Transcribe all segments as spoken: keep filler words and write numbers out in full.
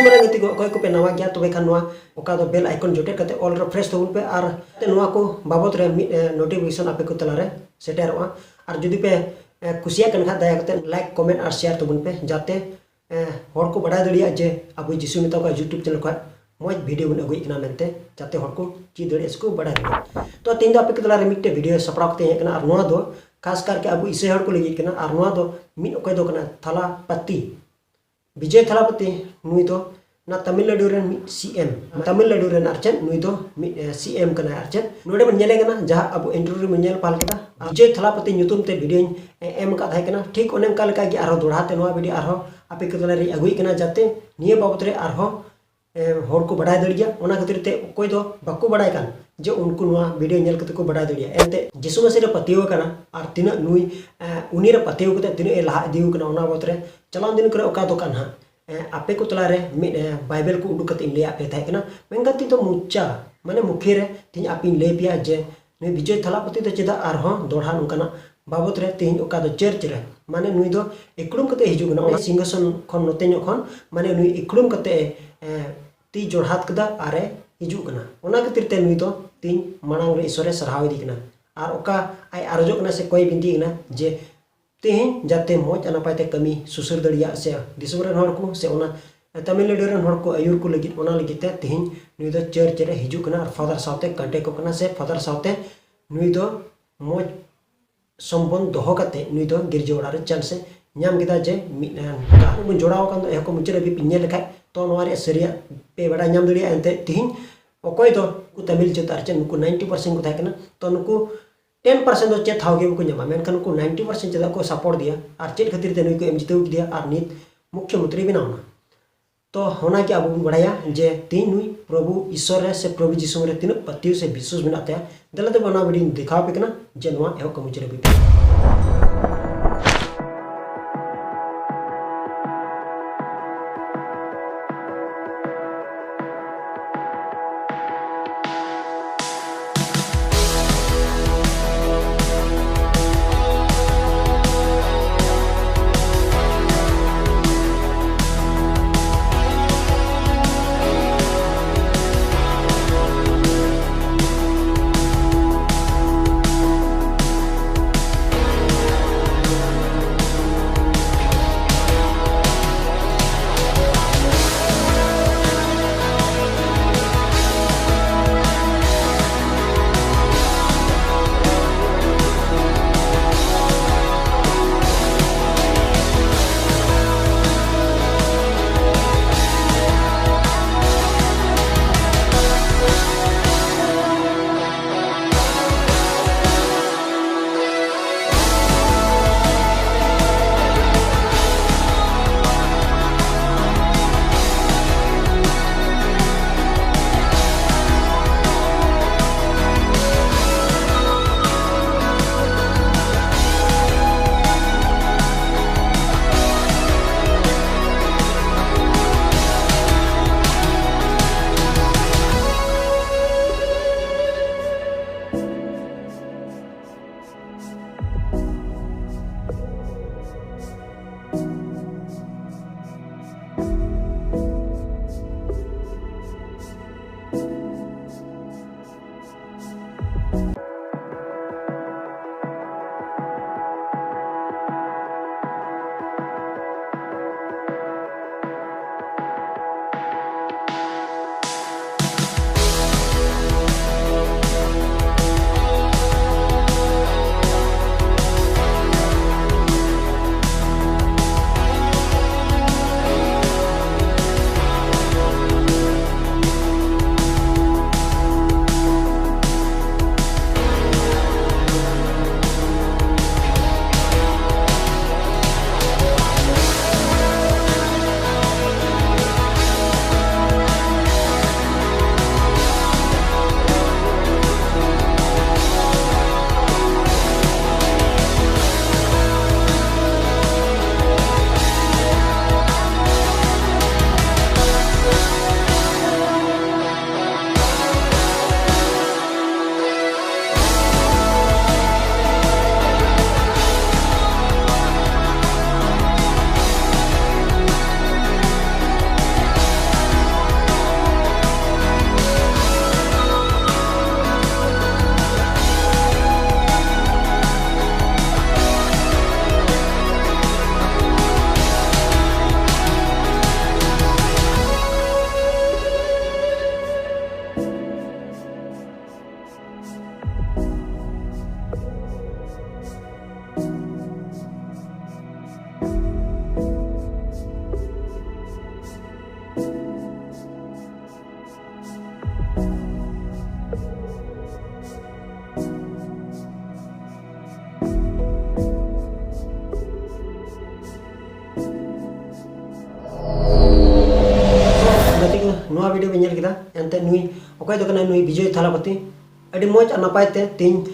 ᱢᱟᱨᱟᱝ ᱜᱟᱛᱮ ᱠᱚ, ᱚᱠᱚᱭ ᱠᱚᱯᱮ ᱱᱟᱣᱟ ᱜᱮᱭᱟ, ᱛᱚᱵᱮ ᱠᱷᱟᱱ ᱱᱚᱣᱟ ᱚᱠᱟ ᱫᱚ bell icon ᱡᱚᱴᱮᱫ ᱠᱟᱛᱮ all refresh ᱛᱟᱵᱚᱱ ᱯᱮ, ᱟᱨ ᱱᱚᱣᱟ ᱠᱚ ᱵᱟᱵᱚᱛ ᱨᱮ ᱢᱤᱫ, ᱮ, notification ᱟᱯᱮ ᱠᱚ ᱛᱟᱞᱟᱨᱮ ᱥᱮᱴᱮᱨᱚᱜᱼᱟ᱾ ᱟᱨ ᱡᱩᱫᱤ ᱯᱮ, ᱮ, ᱠᱩᱥᱤᱭᱟᱜ ᱠᱟᱱ ᱠᱷᱟᱱ, ᱫᱟᱭᱟ ᱠᱟᱛᱮ like, comment ᱟᱨ share ᱛᱟᱵᱚᱱ ᱯᱮ, ᱡᱟᱛᱮ, ᱮ, ᱦᱚᱲ ᱠᱚ ᱵᱟᱰᱟᱭ ᱫᱟᱲᱮᱭᱟᱜᱼᱟ ᱡᱮ ᱟᱵᱚ ᱡᱤᱥᱩ ᱢᱮᱛᱟ ᱠᱚᱣᱟ YouTube channel ᱠᱷᱚᱱ ᱢᱚᱡᱽ video ᱵᱚᱱ ᱟᱹᱜᱩᱭᱮᱫ ᱠᱟᱱᱟ ᱢᱮᱱᱛᱮ, ᱡᱟᱛᱮ ᱦᱚᱲ ᱠᱚ ᱪᱮᱫ ᱫᱟᱲᱮᱭᱟᱜᱼᱟ ᱥᱮ ᱠᱚ ᱵᱟᱰᱟᱭ ᱫᱟᱲᱮᱭᱟᱜᱼᱟ᱾ ᱛᱚ, ᱛᱮᱦᱮᱧ ᱫᱚ ᱟᱯᱮ ᱠᱚ ᱛᱟᱞᱟᱨᱮ ᱢᱤᱫᱴᱮᱡ video ᱥᱟᱯᱲᱟᱣ ᱠᱟᱛᱮ ᱦᱮᱡ ᱠᱟᱱᱟ, ᱟᱨ ᱱᱚᱣᱟ ᱫᱚ ᱠᱷᱟᱥ ᱠᱟᱨ ᱠᱮ ᱟᱵᱚ ᱤᱥᱟᱹᱭ ᱦᱚᱲ ᱠᱚ ᱞᱟᱹᱜᱤᱫ ᱠᱟᱱᱟ, ᱟᱨ ᱱᱚᱣᱟ ᱫᱚ ᱢᱤᱫ ᱚᱠᱚᱭ ᱫᱚ ᱠᱟᱱᱟ ᱛᱷᱟᱞᱟᱯᱟᱛᱤ, ᱵᱤᱡᱚᱭ ᱛᱷᱟᱞᱟᱯᱟᱛᱤ᱾ ᱱᱩᱭ ᱫᱚ ᱚᱱᱟ ᱛᱟᱢᱤᱞᱱᱟᱰᱩ ᱨᱮᱱ ᱢᱤᱫ CM, ᱛᱟᱢᱤᱞᱱᱟᱰᱩ ᱨᱮᱱ ᱟᱨ ᱪᱮᱫ, ᱱᱩᱭ ᱫᱚ ᱢᱤᱫ, ᱮ, CM ᱠᱟᱱᱟᱭ ᱟᱨ ᱪᱮᱫ᱾ ᱱᱚᱰᱮ ᱵᱚᱱ ᱧᱮᱞᱮ ᱠᱟᱱᱟ, ᱡᱟᱦᱟᱸ ᱟᱵᱚ intro ᱨᱮᱵᱚᱱ ᱧᱮᱞ ᱯᱟᱦᱟᱞ ᱠᱮᱫᱟ, ᱵᱤᱡᱚᱭ ᱛᱷᱟᱞᱟᱯᱟᱛᱤ ᱧᱩᱛᱩᱢ ᱛᱮ videoᱧ, ᱮ, ᱮᱢ ᱟᱠᱟᱫ ᱛᱟᱦᱮᱸ ᱠᱟᱱᱟ᱾ ᱴᱷᱤᱠ ᱚᱱᱮ ᱚᱱᱠᱟ ᱞᱮᱠᱟ ᱜᱮ ᱟᱨᱦᱚᱸ ᱫᱚᱲᱦᱟ ᱛᱮ ᱱᱚᱣᱟ video ᱟᱨᱦᱚᱸ ᱟᱯᱮ ᱠᱚ ᱛᱟᱞᱟ ᱨᱮᱧ ᱟᱹᱜᱩᱭᱮᱫ ᱠᱟᱱᱟ, ᱡᱟᱛᱮ ᱱᱤᱭᱟᱹ ᱵᱟᱵᱚᱛ ᱨᱮ ᱟᱨᱦᱚᱸ, ᱮ, ᱦᱚᱲ ᱠᱚ ᱵᱟᱰᱟᱭ ᱫᱟᱲᱮᱭᱟᱜᱼᱟ᱾ ᱚᱱᱟ ᱠᱷᱟᱹᱛᱤᱨ ᱛᱮ ᱚᱠᱚᱭ ᱫᱚ ᱵᱟᱠᱚ ᱵᱟᱰᱟᱭ ᱠᱟᱱ ᱡᱮ ᱩᱱᱠᱩ ᱱᱚᱣᱟ video ᱧᱮᱞ ᱠᱟᱛᱮ ᱠᱚ ᱵᱟᱰᱟᱭ ᱫᱟᱲᱮᱭᱟᱜᱼᱟ᱾ ᱮᱱᱛᱮ ᱡᱤᱥᱩ ᱢᱟᱹᱥᱤ ᱨᱮ ᱯᱟᱹᱛᱭᱟᱹᱣ ᱟᱠᱟᱱᱟ ᱟᱨ ᱛᱤᱱᱟᱹᱜ ᱱᱩᱭ, ᱮ, ᱩᱱᱤ ᱨᱮ ᱯᱟᱹᱛᱭᱟᱹᱣ ᱠᱟᱛᱮ ᱛᱤᱱᱟᱹᱜ ᱮ ᱞᱟᱦᱟ ᱤᱫᱤ ᱟᱠᱟᱱᱟ, ᱚᱱᱟ ᱵᱟᱵᱚᱛ ᱨᱮ ᱪᱟᱞᱟᱣ ᱫᱤᱱ ᱠᱚᱨᱮ ᱚᱠᱟ ᱫᱚᱠᱟᱱ ᱦᱟᱸᱜ, ᱮ, ᱟᱯᱮ ᱠᱚ ᱛᱟᱞᱟ ᱨᱮ ᱢᱤᱫ, ᱮ, Bible ᱠᱚ ᱩᱰᱩᱠ ᱠᱟᱛᱮ ᱤᱧ ᱞᱟᱹᱭᱟᱫ ᱯᱮ ᱛᱟᱦᱮᱸ ᱠᱟᱱᱟ, ᱢᱮᱱᱠᱷᱟᱱ ᱛᱮᱦᱮᱧ ᱫᱚ ᱢᱚᱪᱟ, ᱢᱟᱱᱮ ᱢᱩᱠᱷᱤᱭᱟᱹ ᱨᱮ ᱛᱮᱦᱮᱧ ᱟᱯᱮᱧ ᱞᱟᱹᱭ ᱯᱮᱭᱟ ᱡᱮ ᱱᱩᱭ ᱵᱤᱡᱚᱭ ᱛᱷᱟᱞᱟᱯᱟᱛᱤ ᱫᱚ ᱪᱮᱫᱟᱜ ᱟᱨᱦᱚᱸ ᱫᱚᱲᱦᱟ ᱱᱚᱝᱠᱟᱱᱟᱜ ᱵᱟᱵᱚᱛ ᱨᱮ ᱛᱮᱦᱮᱧ ᱚᱠᱟ ᱫᱚ church ᱨᱮ, ᱢᱟᱱᱮ ᱱᱩᱭ ᱫᱚ ᱤᱠᱲᱩᱢ ᱠᱟᱛᱮ ᱦᱤᱡᱩᱜ ᱠᱟᱱᱟ, ᱚᱱᱟ ᱥᱤᱝᱦᱟᱥᱚᱱ ᱠᱷᱚᱱ ᱱᱚᱛᱮ ᱧᱚᱜ ᱠᱷᱚᱱ, ᱢᱟᱱᱮ ᱱᱩᱭ ᱤᱠᱲᱩᱢ ᱠᱟᱛᱮ, ᱮ, ᱛᱤ ᱡᱚᱲᱦᱟᱛ ᱠᱮᱫᱟ ᱟᱨᱮ ᱦᱤᱡᱩᱜ ᱠᱟᱱᱟ᱾ ᱚᱱᱟ ᱠᱷᱟᱹᱛᱤᱨ ᱛᱮ ᱱᱩᱭ ᱫᱚ ᱛᱮᱦᱮᱧ ᱢᱟᱲᱟᱝ ᱨᱮ ᱤᱥᱚᱨᱮ ᱥᱟᱨᱦᱟᱣ ᱤᱫᱤ ᱠᱟᱱᱟ᱾ ᱟᱨ ᱚᱠᱟ ᱟᱡ ᱟᱨᱡᱚᱜ ᱠᱟᱱᱟ ᱥᱮ ᱠᱚᱭ ᱵᱤᱱᱛᱤ ᱠᱟᱱᱟ ᱡᱮ ᱛᱮᱦᱮᱧ ᱡᱟᱛᱮ ᱢᱚᱡᱽ ᱟᱨ ᱱᱟᱯᱟᱭ ᱛᱮ ᱠᱟᱹᱢᱤ ᱥᱩᱥᱟᱹᱨ ᱫᱟᱲᱮᱭᱟᱜ ᱥᱮ ᱫᱤᱥᱚᱢ ᱨᱮᱱ ᱦᱚᱲ ᱠᱚ ᱥᱮ ᱚᱱᱟ ᱛᱟᱢᱤᱞᱱᱟᱰᱩ ᱨᱮᱱ ᱦᱚᱲ ᱠᱚ ᱟᱹᱭᱩᱨ ᱠᱚ ᱞᱟᱹᱜᱤᱫ, ᱚᱱᱟ ᱞᱟᱹᱜᱤᱫ ᱛᱮ ᱛᱮᱦᱮᱧ ᱱᱩᱭ ᱫᱚ church ᱨᱮ ᱦᱤᱡᱩᱜ ᱠᱟᱱᱟ ᱟᱨ father ᱥᱟᱶᱛᱮ contact ᱠᱚᱜ ᱠᱟᱱᱟ ᱥᱮ father ᱥᱟᱶᱛᱮ ᱱᱩᱭ ᱫᱚ ᱢᱚᱡᱽ ᱥᱚᱢᱵᱚᱱᱫᱷ ᱫᱚᱦᱚ ᱠᱟᱛᱮ ᱱᱩᱭ ᱫᱚ ᱜᱤᱨᱡᱟᱹ ᱚᱲᱟᱜ ᱨᱮ chance ᱮ ᱧᱟᱢ ᱠᱮᱫᱟ ᱡᱮ ᱢᱤᱫ, ᱮ, ᱱᱚᱝᱠᱟ ᱵᱚᱱ ᱡᱚᱲᱟᱣ ᱟᱠᱟᱱ ᱫᱚ ᱮᱦᱚᱵ ᱠᱷᱚᱱ ᱢᱩᱪᱟᱹᱫ ᱦᱟᱹᱵᱤᱡ ᱯᱮ ᱧᱮᱞ ᱞᱮᱠᱷᱟᱡ ᱛᱚ ᱱᱚᱣᱟ ᱨᱮᱭᱟᱜ ᱥᱟᱹᱨᱤᱭᱟᱜ ᱯᱮ ᱵᱟᱰᱟᱭ ᱧᱟᱢ ᱫᱟᱲᱮᱭᱟᱜᱼᱟ᱾ ᱮᱱᱛᱮ ᱛᱮᱦᱮᱧ ᱚᱠᱚᱭ ᱫᱚ ᱱᱩᱠᱩ ᱛᱟᱢᱤᱞ ᱡᱟᱹᱛ ᱟᱨ ᱪᱮᱫ ᱱᱩᱠᱩ ninety percent ᱠᱚ ᱛᱟᱦᱮᱸ ᱠᱟᱱᱟ, ᱛᱚ ᱱᱩᱠᱩ ten percent ᱫᱚ ᱪᱮᱫ ᱴᱷᱟᱶ ᱜᱮ ᱵᱟᱠᱚ ᱧᱟᱢᱟ, ᱢᱮᱱᱠᱷᱟᱱ ᱱᱩᱠᱩ ninety percent ᱪᱮᱫᱟᱜ ᱠᱚ support ᱫᱮᱭᱟ ᱟᱨ ᱪᱮᱫ ᱠᱷᱟᱹᱛᱤᱨ ᱛᱮ ᱱᱩᱭ ᱠᱚ ᱮᱢ ᱡᱤᱛᱟᱹᱣ ᱠᱮᱫᱮᱭᱟ ᱟᱨ ᱱᱤᱛ ᱢᱩᱠᱷᱭᱚ ᱢᱚᱱᱛᱨᱤ ᱵᱮᱱᱟᱣ ᱮᱱᱟ? ᱛᱚ ᱚᱱᱟ ᱜᱮ ᱟᱵᱚ ᱵᱚᱱ ᱵᱟᱲᱟᱭᱟ ᱡᱮ ᱛᱮᱦᱮᱧ ᱱᱩᱭ ᱯᱨᱚᱵᱷᱩ ᱤᱥᱚᱨ ᱨᱮ ᱥᱮ ᱯᱨᱚᱵᱷᱩ ᱡᱤᱥᱩ ᱨᱮ ᱛᱤᱱᱟᱹᱜ ᱯᱟᱹᱛᱭᱟᱹᱣ ᱥᱮ ᱵᱤᱥᱣᱟᱥ ᱢᱮᱱᱟᱜ ᱛᱟᱭᱟ᱾ ᱫᱮᱞᱟ ᱛᱚᱵᱮ ᱚᱱᱟ video ᱤᱧ ᱫᱮᱠᱷᱟᱣ ᱟᱯᱮ ᱠᱟᱱᱟ ᱡᱮ ᱱᱚᱣᱟ ᱮᱦᱚᱵ ᱠᱷᱚᱱ ᱢᱩᱪᱟᱹᱫ ᱦᱟᱹᱵᱤᱡ ᱯᱮ ᱵᱚᱱ ᱧᱮᱞ ᱠᱮᱫᱟ᱾ ᱮᱱᱛᱮ ᱱᱩᱭ ᱚᱠᱚᱭ ᱫᱚ ᱠᱟᱱᱟᱭ? ᱱᱩᱭ ᱵᱤᱡᱚᱭ ᱛᱷᱟᱞᱟᱯᱚᱛᱤ᱾ ᱟᱹᱰᱤ ᱢᱚᱡᱽ ᱟᱨ ᱱᱟᱯᱟᱭ ᱛᱮ ᱛᱮᱦᱮᱧ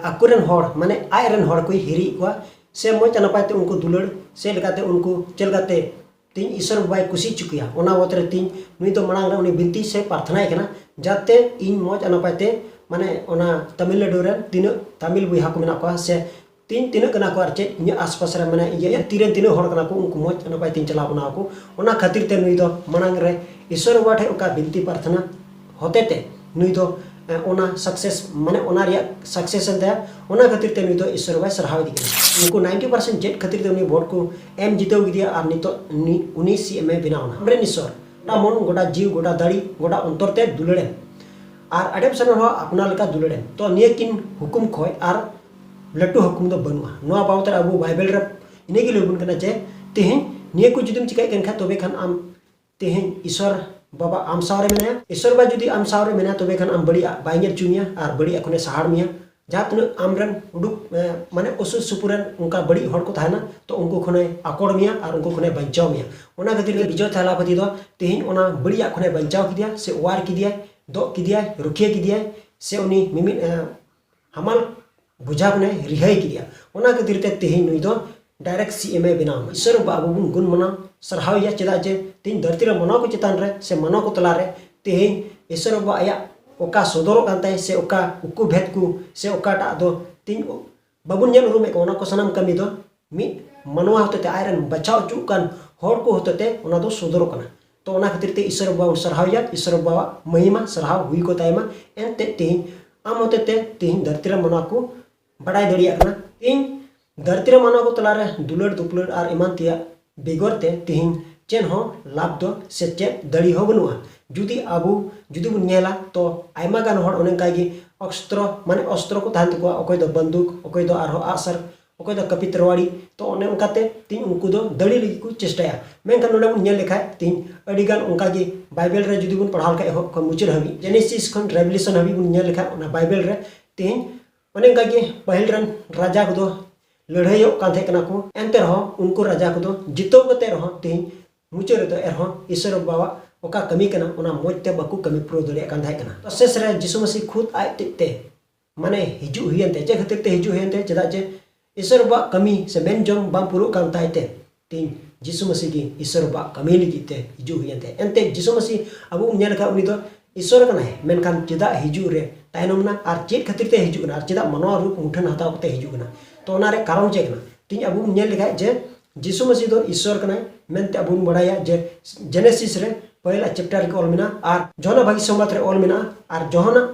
ᱟᱠᱚᱨᱮᱱ ᱦᱚᱲ, ᱢᱟᱱᱮ ᱟᱡ ᱨᱮᱱ ᱦᱚᱲ ᱠᱚᱭ ᱦᱤᱨᱤᱭᱮᱫ ᱠᱚᱣᱟ, ᱥᱮ ᱢᱚᱡᱽ ᱟᱨ ᱱᱟᱯᱟᱭ ᱛᱮ ᱩᱱᱠᱩ ᱫᱩᱞᱟᱹᱲ, ᱥᱮ ᱞᱮᱠᱟᱛᱮ ᱩᱱᱠᱩ ᱪᱮᱫ ᱞᱮᱠᱟᱛᱮ ᱛᱮᱦᱮᱧ ᱤᱥᱚᱨ ᱵᱟᱵᱟᱭ ᱠᱩᱥᱤ ᱦᱚᱪᱚ ᱠᱚᱣᱟ, ᱚᱱᱟ ᱵᱟᱵᱚᱫ ᱨᱮ ᱛᱮᱦᱮᱧ ᱱᱩᱭ ᱫᱚ ᱢᱟᱲᱟᱝ ᱨᱮ ᱩᱱᱤ ᱵᱤᱱᱛᱤ ᱥᱮ ᱯᱨᱟᱨᱛᱷᱱᱟᱭ ᱠᱟᱱᱟ, ᱡᱟᱛᱮ ᱤᱧ ᱢᱚᱡᱽ ᱟᱨ ᱱᱟᱯᱟᱭ ᱛᱮ, ᱢᱟᱱᱮ ᱚᱱᱟ ᱛᱟᱢᱤᱞᱱᱟᱰᱩ ᱨᱮᱱ ᱛᱤᱱᱟᱹᱜ ᱛᱟᱢᱤᱞ ᱵᱚᱭᱦᱟ ᱠᱚ ᱢᱮᱱᱟᱜ ᱠᱚᱣᱟ, ᱥᱮ ᱛᱤᱧ ᱛᱤᱱᱟᱹᱜ ᱠᱟᱱᱟ ᱠᱚ, ᱟᱨ ᱪᱮᱫ ᱤᱧᱟᱹᱜ ᱟᱥᱯᱟᱥ ᱨᱮ, ᱢᱟᱱᱮ ᱤᱧᱟᱹᱜ ᱛᱤᱨᱮᱱ ᱛᱤᱱᱟᱹᱜ ᱦᱚᱲ ᱠᱟᱱᱟ ᱠᱚ, ᱩᱱᱠᱩ ᱢᱚᱡᱽ ᱱᱟᱯᱟᱭ ᱛᱤᱧ ᱪᱟᱞᱟᱣ ᱠᱟᱱᱟ ᱠᱚ᱾ ᱚᱱᱟ ᱠᱷᱟᱹᱛᱤᱨ ᱛᱮ ᱱᱩᱭ ᱫᱚ ᱢᱟᱲᱟᱝ ᱨᱮ ᱤᱥᱚᱨ ᱵᱟᱵᱟ ᱴᱷᱮᱱ ᱚᱠᱟ ᱵᱤᱱᱛᱤ ᱯᱨᱟᱨᱛᱷᱱᱟ ᱦᱚᱛᱮ ᱛᱮ ᱱᱩᱭ ᱫᱚ, ᱮ, ᱚᱱᱟ ᱥᱟᱠᱥᱮᱥ, ᱢᱟᱱᱮ ᱚᱱᱟ ᱨᱮᱭᱟᱜ ᱥᱟᱠᱥᱮᱥ ᱮᱱ ᱛᱟᱭᱟ᱾ ᱚᱱᱟ ᱠᱷᱟᱹᱛᱤᱨ ᱛᱮ ᱱᱩᱭ ᱫᱚ ᱤᱥᱚᱨ ᱵᱟᱵᱟᱭ ᱥᱟᱨᱦᱟᱣ ᱤᱫᱤ ᱠᱟᱱᱟ᱾ ᱩᱱᱠᱩ ᱱᱟᱭᱤᱱᱴᱤ ᱯᱟᱨᱥᱮᱱᱴ ᱪᱮᱫ ᱠᱷᱟᱹᱛᱤᱨ ᱛᱮ ᱩᱱᱤ ᱵᱷᱳᱴ ᱠᱚ ᱮᱢ ᱡᱤᱛᱟᱹᱣ ᱠᱮᱫᱮᱭᱟ ᱟᱨ ᱱᱤᱛᱚᱜ ᱩᱱᱤ, ᱩᱱᱤ ᱥᱤ ᱮᱢ ᱮ ᱵᱮᱱᱟᱣ ᱮᱱᱟ? ᱟᱢᱨᱮᱱ ᱤᱥᱚᱨ, ᱜᱚᱴᱟ ᱢᱚᱱ, ᱜᱚᱴᱟ ᱡᱤᱣᱤ, ᱜᱚᱴᱟ ᱫᱟᱲᱮ, ᱜᱚᱴᱟ ᱚᱱᱛᱚᱨ ᱛᱮ ᱫᱩᱞᱟᱹᱲᱮᱢ, ᱟᱨ ᱟᱰᱮ ᱯᱟᱥᱮ ᱨᱮᱱ ᱦᱚᱸ ᱟᱯᱱᱟᱨ ᱞᱮᱠᱟ ᱫᱩᱞᱟᱹᱲᱮᱢ᱾ ᱛᱚ ᱱᱤᱭᱟᱹ ᱠᱤᱱ ᱦᱩᱠᱩᱢ ᱠᱷᱚᱡ ᱟᱨ ᱞᱟᱹᱴᱩ ᱦᱩᱠᱩᱢ ᱫᱚ ᱵᱟᱹᱱᱩᱜᱼᱟ᱾ ᱱᱚᱣᱟ ᱵᱟᱵᱚᱛ ᱨᱮ ᱟᱵᱚ ᱵᱟᱭᱵᱮᱞ ᱨᱮ ᱤᱱᱟᱹᱜᱮ ᱞᱟᱹᱭ ᱵᱚᱱ ᱠᱟᱱᱟ ᱡᱮ ᱛᱮᱦᱮᱧ ᱱᱤᱭᱟᱹ ᱠᱚ ᱡᱩᱫᱤᱢ ᱪᱤᱠᱟᱹᱭᱮᱫ ᱠᱟᱱ ᱠᱷᱟᱡ, ᱛᱚᱵᱮ ᱠᱷᱟᱱ ᱟᱢ ᱛᱮᱦᱮᱧ ᱤᱥᱚᱨ ᱵᱟᱵᱟ ᱟᱢ ᱥᱟᱶ ᱨᱮ ᱢᱮᱱᱟᱭᱟ᱾ ᱤᱥᱚᱨ ᱵᱟᱵᱟ ᱡᱩᱫᱤ ᱟᱢ ᱥᱟᱶ ᱨᱮ ᱢᱮᱱᱟᱭᱟ, ᱛᱚᱵᱮ ᱠᱷᱟᱱ ᱟᱢ ᱵᱟᱹᱲᱤᱡᱟᱜ ᱵᱟᱭ ᱧᱮᱞ ᱦᱚᱪᱚ ᱢᱮᱭᱟ ᱟᱨ ᱵᱟᱹᱲᱤᱡᱟᱜ ᱠᱷᱚᱱᱮ ᱥᱟᱦᱟᱲ ᱢᱮᱭᱟ᱾ ᱡᱟᱦᱟᱸ ᱛᱤᱱᱟᱹᱜ ᱟᱢᱨᱮᱱ ᱩᱰᱩᱠ, ᱮ, ᱢᱟᱱᱮ ᱚᱥᱩᱨ ᱥᱩᱯᱩᱨ ᱨᱮᱱ ᱚᱱᱠᱟ ᱵᱟᱹᱲᱤᱡ ᱦᱚᱲ ᱠᱚ ᱛᱟᱦᱮᱱᱟ, ᱛᱚ ᱩᱱᱠᱩ ᱠᱷᱚᱱᱮ ᱟᱠᱚᱲ ᱢᱮᱭᱟ ᱟᱨ ᱩᱱᱠᱩ ᱠᱷᱚᱱᱮ ᱵᱟᱧᱪᱟᱣ ᱢᱮᱭᱟ᱾ ᱚᱱᱟ ᱠᱷᱟᱹᱛᱤᱨ ᱜᱮ ᱵᱤᱡᱚᱭ ᱛᱷᱟᱞᱟᱯᱚᱛᱤ ᱫᱚ ᱛᱮᱦᱮᱧ ᱚᱱᱟ ᱵᱟᱹᱲᱤᱡᱟᱜ ᱠᱷᱚᱱᱮ ᱵᱟᱧᱪᱟᱣ ᱠᱮᱫᱮᱭᱟ, ᱥᱮ ᱚᱣᱟᱨ ᱠᱮᱫᱮᱭᱟᱭ, ᱫᱚᱜ ᱠᱮᱫᱮᱭᱟᱭ, ᱨᱩᱠᱷᱤᱭᱟᱹ ᱠᱮᱫᱮᱭᱟᱭ, ᱥᱮ ᱩᱱᱤ ᱢᱤᱢᱤᱫ, ᱮ, ᱦᱟᱢᱟᱞ ᱵᱩᱡᱷᱟ ᱠᱷᱚᱱᱮ ᱨᱤᱦᱟᱹᱭ ᱠᱮᱫᱮᱭᱟ᱾ ᱚᱱᱟ ᱠᱷᱟᱹᱛᱤᱨ ᱛᱮ ᱛᱮᱦᱮᱧ ᱱᱩᱭ ᱫᱚ ᱰᱟᱭᱨᱮᱠᱴ ᱥᱤ ᱮᱢ ᱮ ᱵᱮᱱᱟᱣ ᱮᱱᱟ᱾ ᱤᱥᱚᱨ ᱵᱟᱵᱟ ᱟᱵᱚ ᱵᱚᱱ ᱜᱩᱱ ᱢᱟᱱᱟᱣ ᱥᱟᱨᱦᱟᱣ ᱮᱭᱟ, ᱪᱮᱫᱟᱜ ᱡᱮ ᱛᱮᱦᱮᱧ ᱫᱷᱟᱹᱨᱛᱤ ᱨᱮ ᱢᱟᱱᱣᱟ ᱠᱚ ᱪᱮᱛᱟᱱ ᱨᱮ ᱥᱮ ᱢᱟᱱᱣᱟ ᱠᱚ ᱛᱟᱞᱟ ᱨᱮ ᱛᱮᱦᱮᱧ ᱤᱥᱚᱨ ᱵᱟᱵᱟ ᱟᱭᱟᱜ ᱚᱠᱟ ᱥᱚᱫᱚᱨᱚᱜ ᱠᱟᱱ ᱛᱟᱭ, ᱥᱮ ᱚᱠᱟ ᱩᱠᱩ ᱵᱷᱮᱫ ᱠᱚ, ᱥᱮ ᱚᱠᱟᱴᱟᱜ ᱫᱚ ᱛᱮᱦᱮᱧ ᱵᱟᱵᱚᱱ ᱧᱮᱞ ᱩᱨᱩᱢᱮᱫ ᱠᱚᱣᱟ, ᱚᱱᱟ ᱠᱚ ᱥᱟᱱᱟᱢ ᱠᱟᱹᱢᱤ ᱫᱚ ᱢᱤᱫ ᱢᱟᱱᱣᱟ ᱦᱚᱛᱮᱛᱮ, ᱟᱡ ᱨᱮᱱ ᱵᱟᱪᱷᱟᱣ ᱦᱚᱪᱚ ᱠᱟᱱ ᱦᱚᱲ ᱠᱚ ᱦᱚᱛᱮᱛᱮ ᱚᱱᱟ ᱫᱚ ᱥᱚᱫᱚᱨᱚᱜ ᱠᱟᱱᱟ᱾ ᱛᱚ ᱚᱱᱟ ᱠᱷᱟᱹᱛᱤᱨ ᱛᱮ ᱤᱥᱚᱨ ᱵᱟᱵᱟ ᱵᱚᱱ ᱥᱟᱨᱦᱟᱣ ᱮᱭᱟ, ᱤᱥᱚᱨ ᱵᱟᱵᱟᱣᱟᱜ ᱢᱟᱹᱦᱤᱢᱟ ᱥᱟᱨᱦᱟᱣ ᱦᱩᱭ ᱠᱚ ᱛᱟᱭᱢᱟ᱾ ᱮᱱᱛᱮ ᱛᱮᱦᱮᱧ ᱟᱢ ᱦᱚᱛᱮᱛᱮ ᱛᱮᱦᱮᱧ ᱫᱷᱟᱹᱨᱛᱤ ᱨᱮ ᱢᱟᱱᱣᱟ ᱠᱚ ᱵᱟᱰᱟᱭ ᱫᱟᱲᱮᱭᱟᱜ ᱠᱟᱱᱟ᱾ ᱛᱮᱦᱮᱧ ᱫᱷᱟᱹᱨᱛᱤ ᱨᱮ ᱢᱟᱱᱣᱟ ᱠᱚ ᱛᱟᱞᱟᱨᱮ ᱫᱩᱞᱟᱹᱲ ᱫᱩᱯᱞᱟᱹᱲ ᱟᱨ ᱮᱢᱟᱱ ᱛᱮᱭᱟᱜ ᱵᱮᱜᱚᱨ ᱛᱮ ᱛᱮᱦᱮᱧ ᱪᱮᱫ ᱦᱚᱸ ᱞᱟᱵᱷ ᱫᱚ ᱥᱮ ᱪᱮᱫ ᱫᱟᱲᱮ ᱦᱚᱸ ᱵᱟᱹᱱᱩᱜᱼᱟ᱾ ᱡᱩᱫᱤ ᱟᱵᱚ ᱡᱩᱫᱤ ᱵᱚᱱ ᱧᱮᱞᱟ, ᱛᱚ ᱟᱭᱢᱟ ᱜᱟᱱ ᱦᱚᱲ ᱚᱱᱮ ᱚᱱᱠᱟ ᱜᱮ ᱚᱥᱛᱨᱚ, ᱢᱟᱱᱮ ᱚᱥᱛᱨᱚ ᱠᱚ ᱛᱟᱦᱮᱱ ᱛᱟᱠᱚᱣᱟ, ᱚᱠᱚᱭ ᱫᱚ ᱵᱟᱱᱫᱩᱠ, ᱚᱠᱚᱭ ᱫᱚ ᱟᱨᱦᱚᱸ ᱟᱜᱼᱥᱟᱨ, ᱚᱠᱚᱭ ᱫᱚ ᱠᱟᱹᱯᱤ ᱛᱟᱨᱣᱟᱲᱤ᱾ ᱛᱚ ᱚᱱᱮ ᱚᱱᱠᱟᱛᱮ ᱛᱮᱦᱮᱧ ᱩᱱᱠᱩ ᱫᱚ ᱫᱟᱲᱮ ᱞᱟᱹᱜᱤᱫ ᱠᱚ ᱪᱮᱥᱴᱟᱭᱟ᱾ ᱢᱮᱱᱠᱷᱟᱱ ᱱᱚᱰᱮ ᱵᱚᱱ ᱧᱮᱞ ᱞᱮᱠᱷᱟᱡ ᱛᱮᱦᱮᱧ ᱟᱹᱰᱤ ᱜᱟᱱ ᱚᱱᱠᱟ ᱜᱮ ᱵᱟᱭᱵᱮᱞ ᱨᱮ ᱡᱩᱫᱤ ᱵᱚᱱ ᱯᱟᱲᱦᱟᱣ ᱞᱮᱠᱷᱟᱡ, ᱮᱦᱚᱵ ᱠᱷᱚᱱ ᱢᱩᱪᱟᱹᱫ ᱦᱟᱹᱵᱤᱡ, ᱡᱮᱱᱮᱥᱤᱥ ᱠᱷᱚᱱ ᱨᱮᱵᱷᱤᱞᱮᱥᱚᱱ ᱦᱟᱹᱵᱤᱡ ᱵᱚᱱ ᱧᱮᱞ ᱞᱮᱠᱷᱟᱡ, ᱚᱱᱟ ᱵᱟᱭᱵᱮᱞ ᱨᱮ ᱛᱮᱦᱮᱧ ᱚᱱᱮ ᱚᱱᱠᱟ ᱜᱮ ᱯᱟᱹᱦᱤᱞ ᱨᱮᱱ ᱨᱟᱡᱟ ᱠᱚᱫᱚ ᱞᱟᱹᱲᱦᱟᱹᱭᱚᱜ ᱠᱟᱱ ᱛᱟᱦᱮᱸ ᱠᱟᱱᱟ ᱠᱚ᱾ ᱮᱱᱛᱮ ᱨᱮᱦᱚᱸ ᱩᱱᱠᱩ ᱨᱟᱡᱟ ᱠᱚᱫᱚ ᱡᱤᱛᱟᱹᱣ ᱠᱟᱛᱮ ᱨᱮᱦᱚᱸ ᱛᱮᱦᱮᱧ ᱢᱩᱪᱟᱹᱫ ᱨᱮᱫᱚ ᱮᱱᱨᱮᱦᱚᱸ ᱤᱥᱚᱨ ᱵᱟᱵᱟᱣᱟᱜ ᱚᱠᱟ ᱠᱟᱹᱢᱤ ᱠᱟᱱᱟ, ᱚᱱᱟ ᱢᱚᱡᱽ ᱛᱮ ᱵᱟᱠᱚ ᱠᱟᱹᱢᱤ ᱯᱩᱨᱟᱹᱣ ᱫᱟᱲᱮᱭᱟᱜ ᱠᱟᱱ ᱛᱟᱦᱮᱸ ᱠᱟᱱᱟ᱾ ᱛᱚ ᱥᱮᱥ ᱨᱮ ᱡᱤᱥᱩ ᱢᱟᱹᱥᱤ ᱠᱷᱩᱫ ᱟᱡ ᱛᱮᱡ ᱛᱮ, ᱢᱟᱱᱮ, ᱦᱤᱡᱩᱜ ᱦᱩᱭᱮᱱ ᱛᱟᱭᱟ᱾ ᱪᱮᱫ ᱠᱷᱟᱹᱛᱤᱨ ᱛᱮ ᱦᱤᱡᱩᱜ ᱦᱩᱭᱮᱱ ᱛᱟᱭᱟ? ᱪᱮᱫᱟᱜ ᱡᱮ ᱤᱥᱚᱨ ᱵᱟᱵᱟᱣᱟᱜ ᱠᱟᱹᱢᱤ ᱥᱮ ᱢᱮᱱ ᱡᱚᱝ ᱵᱟᱝ ᱯᱩᱨᱟᱹᱜ ᱠᱟᱱ ᱛᱟᱭ ᱛᱮ, ᱛᱮᱦᱮᱧ ᱡᱤᱥᱩ ᱢᱟᱹᱥᱤ ᱜᱮ ᱤᱥᱚᱨ ᱵᱟᱵᱟᱣᱟᱜ ᱠᱟᱹᱢᱤ ᱞᱟᱹᱜᱤᱫ ᱛᱮ ᱦᱤᱡᱩᱜ ᱦᱩᱭᱮᱱ ᱛᱟᱭᱟ᱾ ᱮᱱᱛᱮ ᱡᱤᱥᱩ ᱢᱟᱹᱥᱤ ᱟᱵᱚ ᱵᱚᱱ ᱧᱮᱞ ᱟᱠᱟᱫ, ᱩᱱᱤ ᱫᱚ ᱤᱥᱚᱨ ᱠᱟᱱᱟᱭ, ᱢᱮᱱᱠᱷᱟᱱ ᱪᱮᱫᱟᱜ ᱦᱤᱡᱩᱜ ᱨᱮ ᱛᱟᱭᱱᱚᱢ ᱮᱱᱟ ᱟᱨ ᱪᱮᱫ ᱠᱷᱟᱹᱛᱤᱨ ᱛᱮ ᱦᱤᱡᱩᱜ ᱠᱟᱱᱟ ᱟᱨ ᱪᱮᱫᱟᱜ ᱢᱟᱱᱣᱟ ᱨᱩᱯ ᱢᱩᱴᱷᱟᱹᱱ ᱦᱟᱛᱟᱣ ᱠᱟᱛᱮ ᱦᱤᱡᱩᱜ ᱠᱟᱱᱟ? ᱛᱚ ᱚᱱᱟ ᱨᱮ ᱠᱟᱨᱚᱱ ᱪᱮᱫ ᱠᱟᱱᱟ? ᱛᱮᱦᱮᱧ ᱟᱵᱚ ᱵᱚᱱ ᱧᱮᱞ ᱞᱮᱠᱷᱟᱡ ᱡᱮ ᱡᱤᱥᱩ ᱢᱟᱹᱥᱤ ᱫᱚ ᱤᱥᱚᱨ ᱠᱟᱱᱟᱭ ᱢᱮᱱᱛᱮ ᱟᱵᱚ ᱵᱚᱱ ᱵᱟᱲᱟᱭᱟ, ᱡᱮ ᱡᱮᱱᱮᱥᱤᱥ ᱨᱮ ᱯᱚᱭᱞᱟ ᱪᱮᱯᱴᱟᱨ ᱨᱮᱜᱮ ᱚᱞ ᱢᱮᱱᱟᱜᱼᱟ, ᱟᱨ ᱡᱚᱦᱚᱱᱟᱜ ᱵᱷᱟᱹᱜᱤ ᱥᱚᱢᱵᱟᱫ ᱨᱮ ᱚᱞ ᱢᱮᱱᱟᱜᱼᱟ, ᱟᱨ ᱡᱚᱦᱚᱱᱟᱜ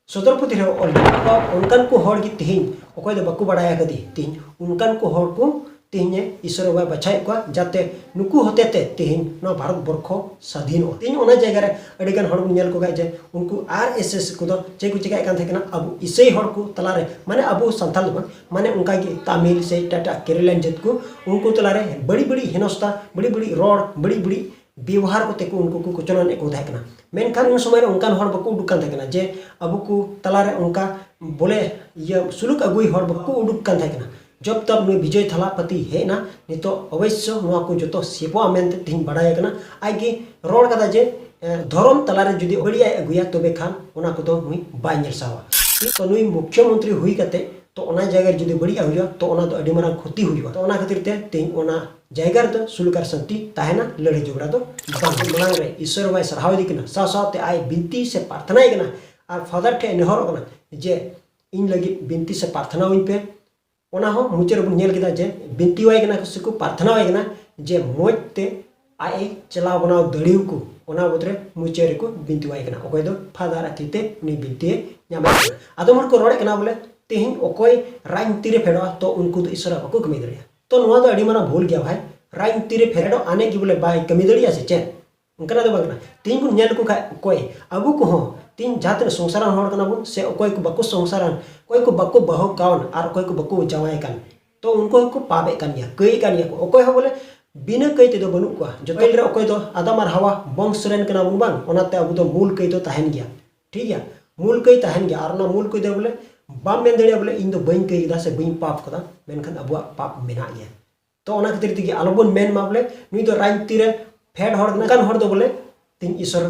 ᱥᱚᱫᱚᱨ ᱯᱩᱛᱷᱤ ᱨᱮ ᱚᱞ ᱢᱮᱱᱟᱜᱼᱟ᱾ ᱛᱚ ᱚᱱᱠᱟᱱ ᱠᱚ ᱦᱚᱲ ᱜᱮ ᱛᱮᱦᱮᱧ ᱚᱠᱚᱭ ᱫᱚ ᱵᱟᱠᱚ ᱵᱟᱲᱟᱭ ᱟᱠᱟᱫᱮ, ᱛᱮᱦᱮᱧ ᱚᱱᱠᱟᱱ ᱠᱚ ᱦᱚᱲ ᱠᱚ ᱛᱮᱦᱮᱧ ᱤᱥᱚᱨ ᱵᱟᱵᱟᱭ ᱵᱟᱪᱷᱟᱣᱮᱫ ᱠᱚᱣᱟ, ᱡᱟᱛᱮ ᱱᱩᱠᱩ ᱦᱚᱛᱮ ᱛᱮ ᱛᱮᱦᱮᱧ ᱱᱚᱣᱟ ᱵᱷᱟᱨᱚᱛ ᱵᱚᱨᱠᱷᱚ ᱥᱟᱫᱷᱤᱱᱚᱜᱼᱟ᱾ ᱛᱮᱦᱮᱧ ᱚᱱᱟ ᱡᱟᱭᱜᱟ ᱨᱮ ᱟᱹᱰᱤ ᱜᱟᱱ ᱦᱚᱲ ᱵᱚᱱ ᱧᱮᱞ ᱠᱚ ᱠᱷᱟᱡ ᱡᱮ ᱩᱱᱠᱩ ᱟᱨ ᱮᱥ ᱮᱥ ᱠᱚᱫᱚ ᱪᱮᱫ ᱠᱚ ᱪᱮᱠᱟᱭᱮᱫ ᱠᱟᱱ ᱛᱟᱦᱮᱸ ᱠᱟᱱᱟ? ᱟᱵᱚ ᱤᱥᱟᱹᱭ ᱦᱚᱲ ᱠᱚ ᱛᱟᱞᱟᱨᱮ, ᱢᱟᱱᱮ ᱟᱵᱚ ᱥᱟᱱᱛᱟᱲ ᱫᱚ ᱵᱟᱝ, ᱢᱟᱱᱮ ᱚᱱᱠᱟ ᱜᱮ ᱛᱟᱢᱤᱞ ᱥᱮ ᱮᱴᱟᱜ ᱮᱴᱟᱜ ᱠᱮᱨᱟᱞᱟᱭᱟᱱ ᱡᱟᱹᱛ ᱠᱚ, ᱩᱱᱠᱩ ᱛᱟᱞᱟᱨᱮ ᱵᱟᱹᱲᱤᱡ ᱵᱟᱹᱲᱤᱡ ᱦᱮᱱᱚᱥᱛᱟ, ᱵᱟᱹᱲᱤᱡ ᱵᱟᱹᱲᱤᱡ ᱨᱚᱲ, ᱵᱟᱹᱲᱤᱡ ᱵᱟᱹᱲᱤᱡ ᱵᱮᱣᱦᱟᱨ ᱠᱚᱛᱮ ᱠᱚ ᱩᱱᱠᱩ ᱠᱚ ᱠᱚᱪᱞᱚᱱ ᱮᱫ ᱠᱚ ᱛᱟᱦᱮᱸ ᱠᱟᱱᱟ᱾ ᱢᱮᱱᱠᱷᱟᱱ ᱩᱱ ᱥᱚᱢᱚᱭ ᱨᱮ ᱚᱱᱠᱟᱱ ᱦᱚᱲ ᱵᱟᱠᱚ ᱩᱰᱩᱠ ᱠᱟᱱ ᱛᱟᱦᱮᱸ ᱠᱟᱱᱟ ᱡᱮ ᱟᱵᱚ ᱠᱚ ᱛᱟᱞᱟᱨᱮ ᱚᱱᱠᱟ ᱵᱚᱞᱮ ᱤᱭᱟᱹ ᱥᱩᱞᱩᱠ ᱟᱹᱜᱩᱭ ᱦᱚᱲ ᱵᱟᱠᱚ ᱩᱰᱩᱠ ᱠᱟᱱ ᱛᱟᱦᱮᱸ ᱠᱟᱱᱟ᱾ ᱡᱚᱵ ᱛᱚᱵ ᱱᱩᱭ ᱵᱤᱡᱚᱭ ᱛᱷᱟᱞᱟᱯᱟᱛᱤ ᱦᱮᱡ ᱮᱱᱟ, ᱱᱤᱛᱚᱜ ᱚᱵᱚᱥᱥᱚ ᱱᱚᱣᱟ ᱠᱚ ᱡᱚᱛᱚ ᱥᱮᱯᱚᱜᱼᱟ ᱢᱮᱱᱛᱮ ᱛᱮᱦᱮᱧ ᱵᱟᱰᱟᱭ ᱠᱟᱱᱟ᱾ ᱟᱡ ᱜᱮ ᱨᱚᱲ ᱠᱟᱫᱟ ᱡᱮ, ᱮ, ᱫᱷᱚᱨᱚᱢ ᱛᱟᱞᱟᱨᱮ ᱡᱩᱫᱤ ᱵᱟᱹᱲᱤᱡ ᱟᱭ ᱟᱹᱜᱩᱭᱟ, ᱛᱚᱵᱮ ᱠᱷᱟᱱ ᱚᱱᱟ ᱠᱚᱫᱚ ᱱᱩᱭ ᱵᱟᱭ ᱧᱮᱞ ᱥᱟᱦᱟᱣᱟ᱾ ᱛᱚ ᱱᱩᱭ ᱢᱩᱠᱷᱭᱚ ᱢᱚᱱᱛᱨᱤ ᱦᱩᱭ ᱠᱟᱛᱮ ᱛᱚ ᱚᱱᱟ ᱡᱟᱭᱜᱟ ᱨᱮ ᱡᱩᱫᱤ ᱵᱟᱹᱲᱤᱡ ᱟᱜ ᱦᱩᱭᱩᱜᱼᱟ, ᱛᱚ ᱚᱱᱟ ᱫᱚ ᱟᱹᱰᱤ ᱢᱟᱨᱟᱝ ᱠᱷᱚᱛᱤ ᱦᱩᱭᱩᱜᱼᱟ᱾ ᱛᱚ ᱚᱱᱟ ᱠᱷᱟᱹᱛᱤᱨ ᱛᱮ ᱛᱮᱦᱮᱧ ᱚᱱᱟ ᱡᱟᱭᱜᱟ ᱨᱮᱫᱚ ᱥᱩᱞᱩᱠ ᱟᱨ ᱥᱟᱱᱛᱤ ᱛᱟᱦᱮᱱᱟ, ᱞᱟᱹᱲᱦᱟᱹᱭ ᱡᱷᱚᱜᱽᱲᱟ ᱫᱚ ᱵᱟᱝ᱾ ᱢᱟᱲᱟᱝ ᱨᱮ ᱤᱥᱚᱨ ᱵᱟᱵᱟᱭ ᱥᱟᱨᱦᱟᱣ ᱮᱫᱮ ᱠᱟᱱᱟ, ᱥᱟᱶ ᱥᱟᱶᱛᱮ ᱟᱡ ᱵᱤᱱᱛᱤ ᱥᱮ ᱯᱨᱟᱨᱛᱷᱱᱟᱭ ᱠᱟᱱᱟ ᱟᱨ ᱯᱷᱟᱫᱟᱨ ᱴᱷᱮᱱ ᱱᱮᱦᱚᱨᱚᱜ ᱠᱟᱱᱟ ᱡᱮ, "ᱤᱧ ᱞᱟᱹᱜᱤᱫ ᱵᱤᱱᱛᱤ ᱥᱮ ᱯᱨᱟᱨᱛᱷᱱᱟ ᱟᱹᱧ ᱯᱮ᱾" ᱚᱱᱟ ᱦᱚᱸ ᱢᱩᱪᱟᱹᱫ ᱨᱮᱵᱚᱱ ᱧᱮᱞ ᱠᱮᱫᱟ ᱡᱮ ᱵᱤᱱᱛᱤᱣᱟᱭ ᱠᱟᱱᱟ ᱠᱚ ᱥᱮ ᱠᱚ ᱯᱨᱟᱨᱛᱷᱱᱟᱣᱟᱭ ᱠᱟᱱᱟ ᱡᱮ ᱢᱚᱡᱽ ᱛᱮ ᱟᱡ ᱮ ᱪᱟᱞᱟᱣ ᱵᱟᱱᱟᱣ ᱫᱟᱲᱮᱭᱟᱠᱚ᱾ ᱚᱱᱟ ᱵᱚᱫ ᱨᱮ ᱢᱩᱪᱟᱹᱫ ᱨᱮᱠᱚ ᱵᱤᱱᱛᱤᱣᱟᱭ ᱠᱟᱱᱟ, ᱚᱠᱚᱭ ᱫᱚ ᱯᱷᱟᱫᱟᱨ ᱟᱜ ᱛᱤ ᱛᱮ ᱩᱱᱤ ᱵᱤᱱᱛᱤᱭᱮ ᱧᱟᱢᱮ ᱠᱟᱱᱟ᱾ ᱟᱫᱚᱢ ᱦᱚᱲ ᱠᱚ ᱨᱚᱲᱮᱫ ᱠᱟᱱᱟ ᱵᱚᱞᱮ ᱛᱮᱦᱮᱧ ᱚᱠᱚᱭ ᱨᱟᱡᱽᱱᱤᱛᱤ ᱨᱮ ᱯᱷᱮᱰᱚᱜᱼᱟ, ᱛᱚ ᱩᱱᱠᱩ ᱫᱚ ᱤᱥᱚᱨᱟᱜ ᱵᱟᱠᱚ ᱠᱟᱹᱢᱤ ᱫᱟᱲᱮᱭᱟᱜᱼᱟ᱾ ᱛᱚ ᱱᱚᱣᱟ ᱫᱚ ᱟᱹᱰᱤ ᱢᱟᱨᱟᱝ ᱵᱷᱩᱞ ᱜᱮᱭᱟ ᱵᱷᱟᱭ᱾ ᱨᱟᱡᱽᱱᱤᱛᱤ ᱨᱮ ᱯᱷᱮᱰᱚᱜ ᱟᱱᱮ ᱜᱮ ᱵᱚᱞᱮ ᱵᱟᱭ ᱠᱟᱹᱢᱤ ᱫᱟᱲᱮᱭᱟᱜᱼᱟ ᱥᱮ ᱪᱮᱫ? ᱚᱱᱠᱟᱱᱟᱜ ᱫᱚ ᱵᱟᱝ ᱠᱟᱱᱟ᱾ ᱛᱮᱦᱮᱧ ᱵᱚᱱ ᱧᱮᱞ ᱞᱮᱠᱚ ᱠᱷᱟᱡ ᱚᱠᱚᱭ, ᱟᱵᱚ ᱠᱚᱦᱚᱸ ᱛᱮᱦᱮᱧ ᱡᱟᱦᱟᱸ ᱛᱤᱱᱟᱹᱜ ᱥᱚᱝᱥᱟᱨᱟᱱ ᱦᱚᱲ ᱠᱟᱱᱟ ᱵᱚᱱ ᱥᱮ ᱚᱠᱚᱭ ᱠᱚ ᱵᱟᱠᱚ ᱥᱚᱝᱥᱟᱨᱟᱱ, ᱚᱠᱚᱭ ᱠᱚ ᱵᱟᱠᱚ ᱵᱟᱹᱦᱩ ᱠᱟᱣᱟᱱ ᱟᱨ ᱚᱠᱚᱭ ᱠᱚ ᱵᱟᱠᱚ ᱡᱟᱶᱟᱭ ᱠᱟᱱ, ᱛᱚ ᱩᱱᱠᱩ ᱦᱚᱸᱠᱚ ᱯᱟᱯ ᱮᱫ ᱠᱟᱱ ᱜᱮᱭᱟ, ᱠᱟᱹᱭ ᱮᱫ ᱠᱟᱱ ᱜᱮᱭᱟ ᱠᱚ᱾ ᱚᱠᱚᱭ ᱦᱚᱸ ᱵᱚᱞᱮ ᱵᱤᱱᱟᱹ ᱠᱟᱹᱭ ᱛᱮᱫᱚ ᱵᱟᱹᱱᱩᱜ ᱠᱚᱣᱟ᱾ ᱡᱚᱛᱚ ᱨᱮ ᱚᱠᱚᱭ ᱫᱚ ᱟᱫᱟᱢ ᱟᱨ ᱦᱟᱣᱟ ᱵᱚᱝᱥ ᱨᱮᱱ ᱠᱟᱱᱟ ᱵᱚᱱ ᱵᱟᱝ, ᱚᱱᱟᱛᱮ ᱟᱵᱚ ᱫᱚ ᱢᱩᱞ ᱠᱟᱹᱭ ᱫᱚ ᱛᱟᱦᱮᱱ ᱜᱮᱭᱟ, ᱴᱷᱤᱠ ᱜᱮᱭᱟ? ᱢᱩᱞ ᱠᱟᱹᱭ ᱛᱟᱦᱮᱱ ᱜᱮᱭᱟ᱾ ᱟᱨ ᱚᱱᱟ ᱢᱩᱞ ᱠᱟᱹᱭ ᱫᱚ ᱵᱚᱞᱮ ᱵᱟᱢ ᱢᱮᱱ ᱫᱟᱲᱮᱭᱟᱜᱼᱟ ᱵᱚᱞᱮ ᱤᱧ ᱫᱚ ᱵᱟᱹᱧ ᱠᱟᱹᱭ ᱠᱮᱫᱟ ᱥᱮ ᱵᱟᱹᱧ ᱯᱟᱯ ᱠᱟᱫᱟ, ᱢᱮᱱᱠᱷᱟᱱ ᱟᱵᱚᱣᱟᱜ ᱯᱟᱯ ᱢᱮᱱᱟᱜ ᱜᱮᱭᱟ᱾ ᱛᱚ ᱚᱱᱟ ᱠᱷᱟᱹᱛᱤᱨ ᱛᱮᱜᱮ ᱟᱞᱚᱵᱚᱱ ᱢᱮᱱ ᱢᱟ ᱵᱚᱞᱮ ᱱᱩᱭ ᱫᱚ ᱨᱟᱡᱽᱱᱤᱛᱤ ᱨᱮ ᱯᱷᱮᱰ ᱦᱚᱲ ᱠᱟᱱᱟ᱾ ᱚᱱᱠᱟᱱ ᱦᱚᱲ ᱫᱚ ᱵᱚᱞᱮ ᱛᱤᱧ ᱤᱥᱚᱨ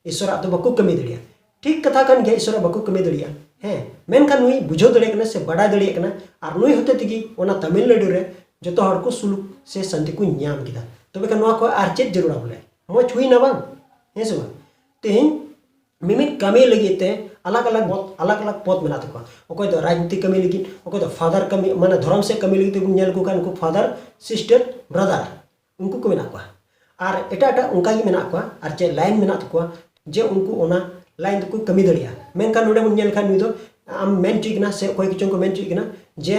ᱤᱥᱚᱨᱟᱜ ᱫᱚ ᱵᱟᱠᱚ ᱠᱟᱹᱢᱤ ᱫᱟᱲᱮᱭᱟᱜᱼᱟ᱾ ᱴᱷᱤᱠ ᱠᱟᱛᱷᱟ ᱠᱟᱱ ᱜᱮᱭᱟ, ᱤᱥᱚᱨᱟᱜ ᱵᱟᱠᱚ ᱠᱟᱹᱢᱤ ᱫᱟᱲᱮᱭᱟᱜᱼᱟ᱾ ᱦᱮᱸ, ᱢᱮᱱᱠᱷᱟᱱ ᱱᱩᱭ ᱵᱩᱡᱷᱟᱹᱣ ᱫᱟᱲᱮᱭᱟᱜ ᱠᱟᱱᱟ ᱥᱮ ᱵᱟᱰᱟᱭ ᱫᱟᱲᱮᱭᱟᱜ ᱠᱟᱱᱟ, ᱟᱨ ᱱᱩᱭ ᱦᱚᱛᱮ ᱛᱮᱜᱮ ᱚᱱᱟ ᱛᱟᱢᱤᱞᱱᱟᱰᱩ ᱨᱮ ᱡᱚᱛᱚ ᱦᱚᱲ ᱠᱚ ᱥᱩᱞᱩᱠ ᱥᱮ ᱥᱟᱱᱛᱤ ᱠᱚ ᱧᱟᱢ ᱠᱮᱫᱟ᱾ ᱛᱚᱵᱮ ᱠᱷᱟᱱ ᱱᱚᱣᱟ ᱠᱷᱚᱱ ᱟᱨ ᱪᱮᱫ ᱡᱟᱹᱨᱩᱲᱟ ᱵᱚᱞᱮ? ᱢᱚᱡᱽ ᱦᱩᱭᱱᱟ ᱵᱟᱝ? ᱦᱮᱸ ᱥᱮ ᱵᱟᱝ? ᱛᱮᱦᱮᱧ ᱢᱤᱢᱤᱫ ᱠᱟᱹᱢᱤ ᱞᱟᱹᱜᱤᱫ ᱛᱮ ᱟᱞᱟᱜᱽ ᱟᱞᱟᱜᱽ ᱯᱚᱫ, ᱟᱞᱟᱜᱽ ᱟᱞᱟᱜᱽ ᱯᱚᱫ ᱢᱮᱱᱟᱜ ᱛᱟᱠᱚᱣᱟ᱾ ᱚᱠᱚᱭ ᱫᱚ ᱨᱟᱡᱽᱱᱤᱛᱤ ᱠᱟᱹᱢᱤ ᱞᱟᱹᱜᱤᱫ, ᱚᱠᱚᱭ ᱫᱚ ᱯᱷᱟᱫᱟᱨ ᱠᱟᱹᱢᱤ, ᱢᱟᱱᱮ ᱫᱷᱚᱨᱚᱢ ᱥᱮᱫ ᱠᱟᱹᱢᱤ ᱞᱟᱹᱜᱤᱫ ᱛᱮᱵᱚᱱ ᱧᱮᱞ ᱠᱚ ᱠᱷᱟᱱ ᱩᱱᱠᱩ ᱯᱷᱟᱫᱟᱨ, ᱥᱤᱥᱴᱟᱨ, ᱵᱨᱟᱫᱟᱨ, ᱩᱱᱠᱩ ᱠᱚ ᱢᱮᱱᱟᱜ ᱠᱚᱣᱟ᱾ ᱟᱨ ᱮᱴᱟᱜ ᱮᱴᱟᱜ ᱚᱱᱠᱟ ᱜᱮ ᱢᱮᱱᱟᱜ ᱠᱚᱣᱟ᱾ ᱟᱨ ᱪᱮᱫ ᱞᱟᱭᱤᱱ ᱢᱮᱱᱟᱜ ᱛᱟᱠᱚᱣᱟ ᱡᱮ ᱩᱱᱠᱩ ᱚᱱᱟ ᱞᱟᱭᱤᱱ ᱫᱚᱠᱚ ᱠᱟᱹᱢᱤ ᱫᱟᱲᱮᱭᱟᱜᱼᱟ᱾ ᱢᱮᱱᱠᱷᱟᱱ ᱱᱚᱰᱮ ᱵᱚᱱ ᱧᱮᱞ ᱞᱮᱠᱷᱟᱱ ᱱᱩᱭ ᱫᱚ ᱟᱢ ᱢᱮᱱ ᱦᱚᱪᱚᱭ ᱠᱟᱱᱟ ᱥᱮ ᱚᱠᱚᱭ ᱠᱚᱪᱚᱝ ᱠᱚ ᱢᱮᱱ ᱦᱚᱪᱚᱭ ᱠᱟᱱᱟ ᱡᱮ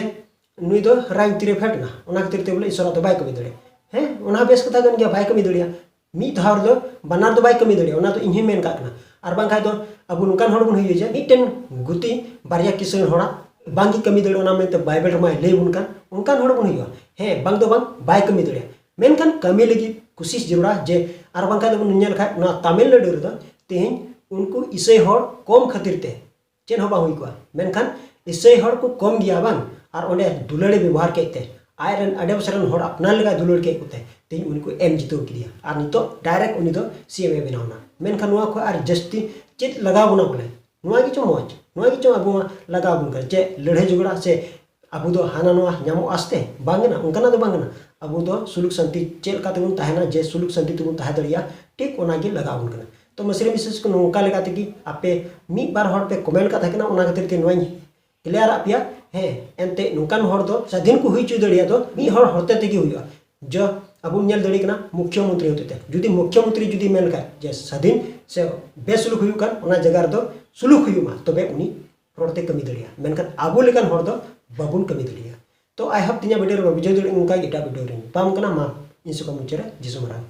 ᱱᱩᱭ ᱫᱚ ᱨᱟᱡᱽᱱᱤᱛᱤ ᱨᱮ ᱯᱷᱮᱰ ᱮᱱᱟ, ᱚᱱᱟ ᱠᱷᱟᱹᱛᱤᱨ ᱛᱮ ᱵᱚᱞᱮ ᱤᱥᱚᱨᱟᱜ ᱫᱚ ᱵᱟᱭ ᱠᱟᱹᱢᱤ ᱫᱟᱲᱮᱭᱟᱜᱼᱟ᱾ ᱦᱮᱸ, ᱚᱱᱟ ᱦᱚᱸ ᱵᱮᱥ ᱠᱟᱛᱷᱟ ᱠᱟᱱ ᱜᱮᱭᱟ, ᱵᱟᱭ ᱠᱟᱹᱢᱤ ᱫᱟᱲᱮᱭᱟᱜᱼᱟ᱾ ᱢᱤᱫ ᱫᱷᱟᱣ ᱨᱮᱫᱚ ᱵᱟᱱᱟᱨ ᱫᱚ ᱵᱟᱭ ᱠᱟᱹᱢᱤ ᱫᱟᱲᱮᱭᱟᱜᱼᱟ, ᱚᱱᱟ ᱫᱚ ᱤᱧ ᱦᱚᱸᱧ ᱢᱮᱱ ᱠᱟᱜ ᱠᱟᱱᱟ᱾ ᱟᱨ ᱵᱟᱝᱠᱷᱟᱡ ᱫᱚ ᱟᱵᱚ ᱱᱚᱝᱠᱟᱱ ᱦᱚᱲ ᱵᱚᱱ ᱦᱩᱭᱩᱜᱼᱟ ᱡᱮ ᱢᱤᱫᱴᱮᱱ ᱜᱩᱛᱤ ᱵᱟᱨᱭᱟ ᱠᱤᱥᱟᱹᱬ ᱦᱚᱲᱟᱜ ᱵᱟᱝ ᱜᱮ ᱠᱟᱹᱢᱤ ᱫᱟᱲᱮᱭᱟᱜᱼᱟ, ᱚᱱᱟ ᱢᱮᱱᱛᱮ ᱵᱟᱭᱵᱮᱞ ᱨᱮᱢᱟᱭ ᱞᱟᱹᱭ ᱟᱵᱚᱱ ᱠᱟᱱ, ᱚᱱᱠᱟᱱ ᱦᱚᱲ ᱵᱚᱱ ᱦᱩᱭᱩᱜᱼᱟ᱾ ᱦᱮᱸ, ᱵᱟᱝ ᱫᱚ ᱵᱟᱝ, ᱵᱟᱭ ᱠᱟᱹᱢᱤ ᱫᱟᱲᱮᱭᱟᱜᱼᱟ, ᱢᱮᱱᱠᱷᱟᱱ ᱠᱟᱹᱢᱤ ᱞᱟᱹᱜᱤᱫ ᱠᱩᱥᱤᱥ ᱡᱟᱹᱨᱩᱲᱟ᱾ ᱡᱮ ᱟᱨ ᱵᱟᱝᱠᱷᱟᱡ ᱫᱚᱵᱚᱱ ᱧᱮᱞ ᱠᱷᱟᱡ ᱱᱚᱣᱟ ᱛᱟᱢᱤᱞᱱᱟᱰᱩ ᱨᱮᱫᱚ ᱛᱮᱦᱮᱧ ᱩᱱᱠᱩ ᱤᱥᱟᱹᱭ ᱦᱚᱲ ᱠᱚᱢ ᱠᱷᱟᱹᱛᱤᱨ ᱛᱮ ᱪᱮᱫ ᱦᱚᱸ ᱵᱟᱝ ᱦᱩᱭ ᱠᱚᱜᱼᱟ᱾ ᱢᱮᱱᱠᱷᱟᱱ ᱤᱥᱟᱹᱭ ᱦᱚᱲ ᱠᱚ ᱠᱚᱢ ᱜᱮᱭᱟ ᱵᱟᱝ, ᱟᱨ ᱚᱸᱰᱮ ᱫᱩᱞᱟᱹᱲᱮ ᱵᱮᱵᱚᱦᱟᱨ ᱠᱮᱫ ᱛᱮ, ᱟᱡ ᱨᱮᱱ ᱟᱰᱮ ᱯᱟᱥᱮ ᱨᱮᱱ ᱦᱚᱲ ᱟᱯᱱᱟᱨ ᱞᱮᱠᱟ ᱫᱩᱞᱟᱹᱲ ᱠᱮᱫ ᱠᱚᱛᱮ ᱛᱮᱦᱮᱧ ᱩᱱᱤ ᱠᱚ ᱮᱢ ᱡᱤᱛᱟᱹᱣ ᱠᱮᱫᱮᱭᱟ, ᱟᱨ ᱱᱤᱛᱚᱜ ᱰᱟᱭᱨᱮᱠᱴ ᱩᱱᱤ ᱫᱚ ᱥᱤ ᱮᱢ ᱮ ᱵᱮᱱᱟᱣ ᱮᱱᱟ᱾ ᱢᱮᱱᱠᱷᱟᱱ ᱱᱚᱣᱟ ᱠᱷᱚᱱ ᱟᱨ ᱡᱟᱹᱥᱛᱤ ᱪᱮᱫ ᱞᱟᱜᱟᱣ ᱵᱚᱱᱟ ᱵᱚᱞᱮ? ᱱᱚᱣᱟ ᱜᱮᱪᱚ ᱢᱚᱡᱽ, ᱱᱚᱣᱟ ᱜᱮᱪᱚ ᱟᱵᱚ ᱢᱟ ᱞᱟᱜᱟᱣ ᱵᱚᱱ ᱠᱟᱱᱟ᱾ ᱪᱮᱫ ᱞᱟᱹᱲᱦᱟᱹᱭ ᱡᱷᱚᱜᱽᱲᱟ ᱥᱮ ᱟᱵᱚ ᱫᱚ ᱦᱟᱱᱟ ᱱᱚᱣᱟ ᱧᱟᱢᱚᱜ ᱟᱥᱛᱮ? ᱵᱟᱝ ᱠᱟᱱᱟ, ᱚᱱᱠᱟᱱᱟᱜ ᱫᱚ ᱵᱟᱝ ᱠᱟᱱᱟ᱾ ᱟᱵᱚ ᱫᱚ ᱥᱩᱞᱩᱠ ᱥᱟᱱᱛᱤ ᱪᱮᱫ ᱞᱮᱠᱟ ᱛᱮᱵᱚᱱ ᱛᱟᱦᱮᱱᱟ, ᱡᱮ ᱥᱩᱞᱩᱠ ᱥᱟᱱᱛᱤ ᱛᱮᱵᱚᱱ ᱛᱟᱦᱮᱸ ᱫᱟᱲᱮᱭᱟᱜᱼᱟ, ᱴᱷᱤᱠ ᱚᱱᱟ ᱜᱮ ᱞᱟᱜᱟᱣ ᱵᱚᱱ ᱠᱟᱱᱟ᱾ ᱛᱚ ᱢᱟᱹᱥᱨᱤ ᱢᱤᱥᱮᱥ ᱠᱚ ᱱᱚᱝᱠᱟ ᱞᱮᱠᱟ ᱛᱮᱜᱮ ᱟᱯᱮ ᱢᱤᱫ ᱵᱟᱨ ᱦᱚᱲ ᱯᱮ ᱠᱚᱢᱮᱱᱴ ᱠᱟᱜ ᱛᱟᱦᱮᱸ ᱠᱟᱱᱟ, ᱚᱱᱟ ᱠᱷᱟᱹᱛᱤᱨ ᱛᱮ ᱱᱚᱣᱟᱧ ᱠᱞᱤᱭᱟᱨᱟᱜ ᱯᱮᱭᱟ᱾ ᱦᱮᱸ, ᱮᱱᱛᱮ ᱱᱚᱝᱠᱟᱱ ᱦᱚᱲ ᱫᱚ ᱥᱟᱹᱫᱷᱤᱱ ᱠᱚ ᱦᱩᱭ ᱦᱚᱪᱚ ᱫᱟᱲᱮᱭᱟᱜ ᱫᱚ ᱢᱤᱫ ᱦᱚᱲ ᱦᱚᱛᱮ ᱛᱮᱜᱮ ᱦᱩᱭᱩᱜᱼᱟ᱾ ᱡᱚ ᱟᱵᱚ ᱧᱮᱞ ᱫᱟᱲᱮᱭᱟᱜ ᱠᱟᱱᱟ ᱢᱩᱠᱷᱭᱚ ᱢᱚᱱᱛᱨᱤ ᱦᱚᱛᱮ ᱛᱮ, ᱡᱩᱫᱤ ᱢᱩᱠᱷᱭᱚ ᱢᱚᱱᱛᱨᱤ ᱡᱩᱫᱤ ᱢᱮᱱ ᱠᱷᱟᱡ ᱡᱮ ᱥᱟᱹᱫᱷᱤᱱ ᱥᱮ ᱵᱮᱥᱩᱞᱩᱠ ᱦᱩᱭᱩᱜ ᱠᱟᱱ, ᱚᱱᱟ ᱡᱟᱭᱜᱟ ᱨᱮᱫᱚ ᱥᱩᱞᱩᱠ ᱦᱩᱭᱩᱜ ᱢᱟ, ᱛᱚᱵᱮ ᱩᱱᱤ ᱨᱚᱲ ᱛᱮ ᱠᱟᱹᱢᱤ ᱫᱟᱲᱮᱭᱟᱜᱼᱟ᱾ ᱢᱮᱱᱠᱷᱟᱱ ᱟᱵᱚ ᱞᱮᱠᱟᱱ ᱦᱚᱲ ᱫᱚ ᱵᱟᱵᱚᱱ ᱠᱟᱹᱢᱤ ᱫᱟᱲᱮᱭᱟᱜᱼᱟ᱾ ᱛᱚ I hope ᱛᱤᱧᱟᱹ ᱵᱷᱤᱰᱤᱭᱳ ᱨᱮ ᱵᱩᱡᱷᱟᱹᱣ ᱫᱟᱲᱮᱭᱟᱜ, ᱚᱱᱠᱟ ᱜᱮ ᱮᱴᱟᱜ ᱵᱷᱤᱰᱤᱭᱳ ᱨᱮ ᱧᱟᱯᱟᱢ ᱠᱟᱱᱟ᱾ ᱢᱟ ᱤᱧ ᱥᱩᱠᱟ ᱢᱩᱪᱟᱹᱫ ᱨᱮ ᱡᱤᱥᱩ ᱢᱟᱨᱟᱝ᱾